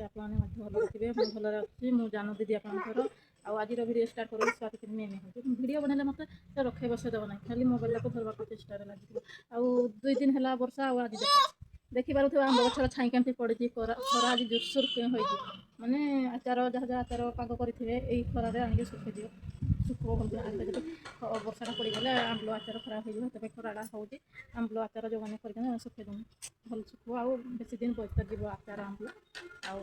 ଆପଣମାନେ ମଧ୍ୟ ଭଲରେ ଥିବେ। ମୁଁ ଭଲରେ ଅଛି। ମୁଁ ଜାନୁ ଦିଦି ଆପଣଙ୍କର। ଆଉ ଆଜିର ଭିଡ଼ିଓ ଷ୍ଟାର୍ଟ କରୁଛି। ସ୍ୱାତି କେମିତି ଏମି ହେଉଛି। ଭିଡ଼ିଓ ବନେଇଲେ ମୋତେ ସେ ରଖେଇ ବସେଇ ଦେବ ନାହିଁ, ଖାଲି ମୋବାଇଲଟାକୁ ଧରିବାକୁ ଚେଷ୍ଟାରେ ଲାଗିଥିବ। ଆଉ 2 ଦିନ ହେଲା ବର୍ଷା, ଆଉ ଆଜି ଦେଖ, ଦେଖିପାରୁଥିବ ଆମ୍ବ ଗଛର ଛାଇ କେମିତି ପଡ଼ିଛି। ଖରା ଖରା ଆଜି ଜୋରସୋର ହୋଇଛି। ମାନେ ଆଚାର ଯାହା ଯାହା ଆଚାର ପାଗ କରିଥିବେ, ଏଇ ଖରାରେ ଆଣିକି ଶୁଖେଇଦିଅ, ଶୁଖିବ ଭଲ। ଆଣିଲେ ଯଦି ବର୍ଷାଟା ପଡ଼ିଗଲେ ଆମ୍ବୁଲ ଆଚାର ଖରାପ ହେଇଯିବ। ସେଥିପାଇଁ ଖରାଟା ହେଉଛି। ଆମ୍ବୁଲ ଆଚାର ଯେଉଁମାନେ କରିଛନ୍ତି, ଶୁଖେଇ ଦେଉନି, ଭଲ ଶୁଖିବ ଆଉ ବେଶୀ ଦିନ ବସ୍ତା ଯିବ ଆଚାର ଆମ୍ବୁଲ। ଆଉ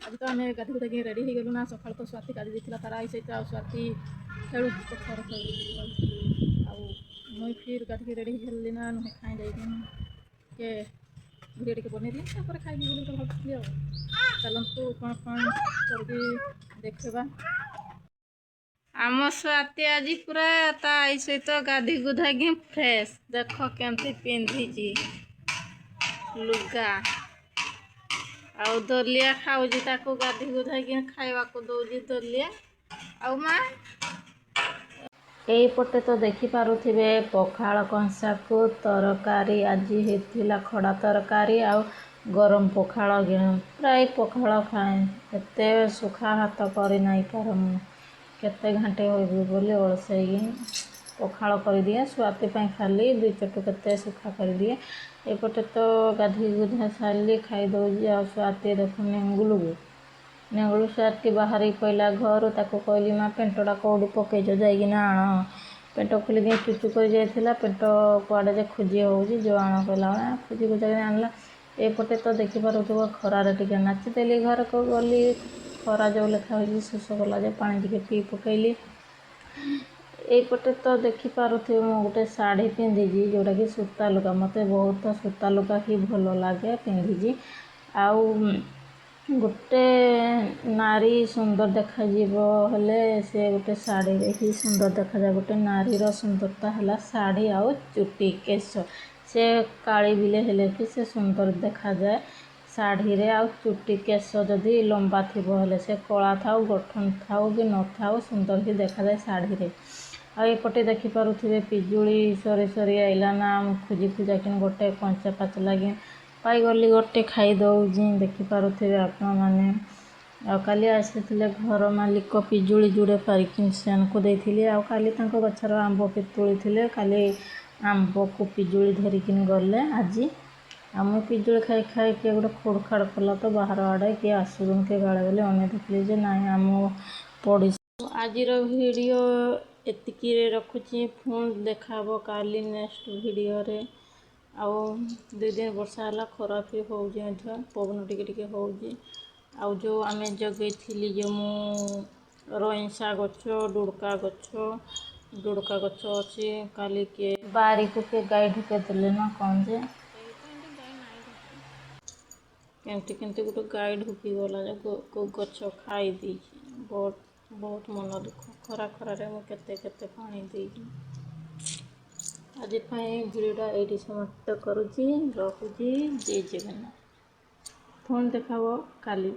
ଆଜି ତ ଆମେ ଗାଧି ଗୁଧାକି ରେଡ଼ି ହେଇଗଲୁ ନା। ସକାଳୁ ତ ସ୍ୱାତି ଗାଧି ଦେଇଥିଲା ତାର I ସହିତ। ଆଉ ସ୍ୱାତି ଖେଳୁଛି, ପଥର ଖେଳୁଛି। ଆଉ ମୁଇଁ ଫିର୍ ଗାଧିକି ରେଡ଼ି ହେଇସାରିଲି ନା, ନୁହେଁ ଖାଇ ଯାଇକି ଟିକେ ଭିଡ଼ିଓ ଟିକେ ବନେଇଦିଏ, ତାପରେ ଖାଇବି ବୋଲି ତ ଭାବୁଥିଲି। ଆଉ ଚାଲନ୍ତୁ, କ'ଣ କ'ଣ କରିକି ଦେଖିବା। ଆମ ସ୍ୱାତି ଆଜି ପୁରା ତା I ସହିତ ଗାଧି ଗୁଧାକି ଫ୍ରେଶ୍। ଦେଖ କେମିତି ପିନ୍ଧିଛି ଲୁଗା। ଆଉ ଦଲିଆ ଖାଉଛି, ତାକୁ ଗାଧି ଗୁଧାକି ଖାଇବାକୁ ଦଉଛି ଦଲିଆ। ଆଉ ମା ଏଇପଟେ ତ ଦେଖିପାରୁଥିବେ ପଖାଳ କଂସାକୁ ତରକାରୀ। ଆଜି ହେଇଥିଲା ଖଡ଼ା ତରକାରୀ ଆଉ ଗରମ ପଖାଳ। ପ୍ରାୟ ପଖାଳ ଖାଏ, ଏତେ ଶୁଖା ଭାତ କରି ନାଇଁ ପାରେ ମୁଁ। କେତେ ଘାଣ୍ଟି ହୋଇବି ବୋଲି ଅଳସେଇକି ପଖାଳ କରିଦିଏ। ସ୍ୱାତି ପାଇଁ ଖାଲି ଦୁଇ ଚଟୁ କେତେ ଶୁଖା କରିଦିଏ। ଏପଟେ ତ ଗାଧୋଇ ଗୁଧା ସାରିଲି, ଖାଇଦେଉଛି। ଆଉ ସ୍ୱାତି ଦେଖୁନ, ନେଙ୍ଗୁଲକୁ ନେଙ୍ଗୁଳୁ ସ୍ୱାତି ବାହାରି ପଇଲା ଘରୁ। ତାକୁ କହିଲି, ମା ପେଣ୍ଟଟା କେଉଁଠି ପକେଇଛ, ଯାଇକିନା ଆଣ। ପେଣ୍ଟ ଖୋଲିକି ଚୁଚୁ କରି ଯାଇଥିଲା। ପେଣ୍ଟ କୁଆଡ଼େ ଯେ ଖୋଜି ହେଉଛି, ଯେଉଁ ଆଣ କହିଲା ବେଳେ ଖୋଜି ଖୋଜାକି ଆଣିଲା। ଏପଟେ ତ ଦେଖିପାରୁଥିବ, ଖରାରେ ଟିକେ ନାଚିଦେଲି। ଘରକୁ ଗଲି, ଖରା ଯେଉଁ ଲେଖା ହୋଇଛି, ଶୋଷ କଲା ଯେ ପାଣି ଟିକେ ପିଇ ପକେଇଲି। ଏଇପଟେ ତ ଦେଖିପାରୁଥିବେ, ମୁଁ ଗୋଟେ ଶାଢ଼ୀ ପିନ୍ଧିଛି, ଯେଉଁଟାକି ସୂତା ଲୁଗା। ମୋତେ ବହୁତ ସୂତା ଲୁଗା ହିଁ ଭଲ ଲାଗେ, ପିନ୍ଧିଛି। ଆଉ ଗୋଟେ ନାରୀ ସୁନ୍ଦର ଦେଖାଯିବ ହେଲେ ସେ ଗୋଟେ ଶାଢ଼ୀରେ ହିଁ ସୁନ୍ଦର ଦେଖାଯାଏ। ଗୋଟେ ନାରୀର ସୁନ୍ଦରତା ହେଲା ଶାଢ଼ୀ ଆଉ ଚୁଟି କେଶ। ସେ କାଳି ବିଲେ ହେଲେ ବି ସେ ସୁନ୍ଦର ଦେଖାଯାଏ ଶାଢ଼ୀରେ। ଆଉ ଚୁଟି କେଶ ଯଦି ଲମ୍ବା ଥିବ ହେଲେ, ସେ କଳା ଥାଉ, ଗଠନ ଥାଉ କି ନଥାଉ, ସୁନ୍ଦର ହିଁ ଦେଖାଯାଏ ଶାଢ଼ୀରେ। ଆଉ ଏପଟେ ଦେଖିପାରୁଥିବେ, ପିଜୁଳି ସରି ସରି ଆଇଲା ନା। ମୁଁ ଖୋଜି ଖୋଜାକିନି ଗୋଟେ କଞ୍ଚା ପାଚିଲାକି ପାଇଗଲି, ଗୋଟେ ଖାଇଦେଉଛି, ଦେଖିପାରୁଥିବେ ଆପଣମାନେ। ଆଉ କାଲି ଆସିଥିଲେ ଘର ମାଲିକ, ପିଜୁଳି ଯୁଡ଼େ ପାରିକି ସେମାନଙ୍କୁ ଦେଇଥିଲି। ଆଉ କାଲି ତାଙ୍କ ଗଛର ଆମ୍ବ ବି ତୋଳିଥିଲେ। କାଲି ଆମ୍ବକୁ ପିଜୁଳି ଧରିକିନି ଗଲେ ଆଜି। ଆଉ ମୁଁ ପିଜୁଳି ଖାଇ ଖାଇ କିଏ ଗୋଟେ ଖୁଡ଼ ଖାଡ଼ କଲା ତ ବାହାର ଆଡ଼େ, କିଏ ଆସୁଛନ୍ତି କିଏ କାଳେ ବୋଲି ଅନେଇ ଦେଖିଲି ଯେ ନାଇଁ, ଆମ ପଡ଼ିଶା। ଆଜିର ଭିଡ଼ିଓ ଏତିକିରେ ରଖୁଛି। ପୁଣି ଦେଖାହବ କାଲି ନେକ୍ସଟ ଭିଡ଼ିଓରେ। ଆଉ 2 ଦିନ ବର୍ଷା ହେଲା, ଖରା ବି ହେଉଛି ମଧ୍ୟ, ପବନ ଟିକେ ଟିକେ ହେଉଛି। ଆଉ ଯେଉଁ ଆମେ ଜଗେଇଥିଲି, ଯେଉଁ ମୁଁ ରଇଁସା ଗଛ, ଡୁଡ଼କା ଗଛ, ଡୁଡ଼କା ଗଛ ଅଛି। କାଲି କିଏ ବାରିକୁ କିଏ ଗାଈ ଢୁକେଇ ଦେଲେ ନା କ'ଣ ଯେ କେମିତି କେମିତି ଗୋଟେ ଗାଈ ଢୁକିଗଲା ଯେ ଗଛ ଖାଇ ଦେଇଛି। ବହୁତ ବହୁତ ମନ ଦୁଃଖ। ଖରା ଖରାରେ ମୁଁ କେତେ କେତେ ପାଣି ଦେଇଛି। ଆଜି ପାଇଁ ଭିଡ଼ିଓଟା ଏଇଠି ସମାପ୍ତ କରୁଛି, ରଖୁଛି। ଜୟ ଜଗନ୍ନାଥ। ପୁଣି ଦେଖାହେବ କାଲି।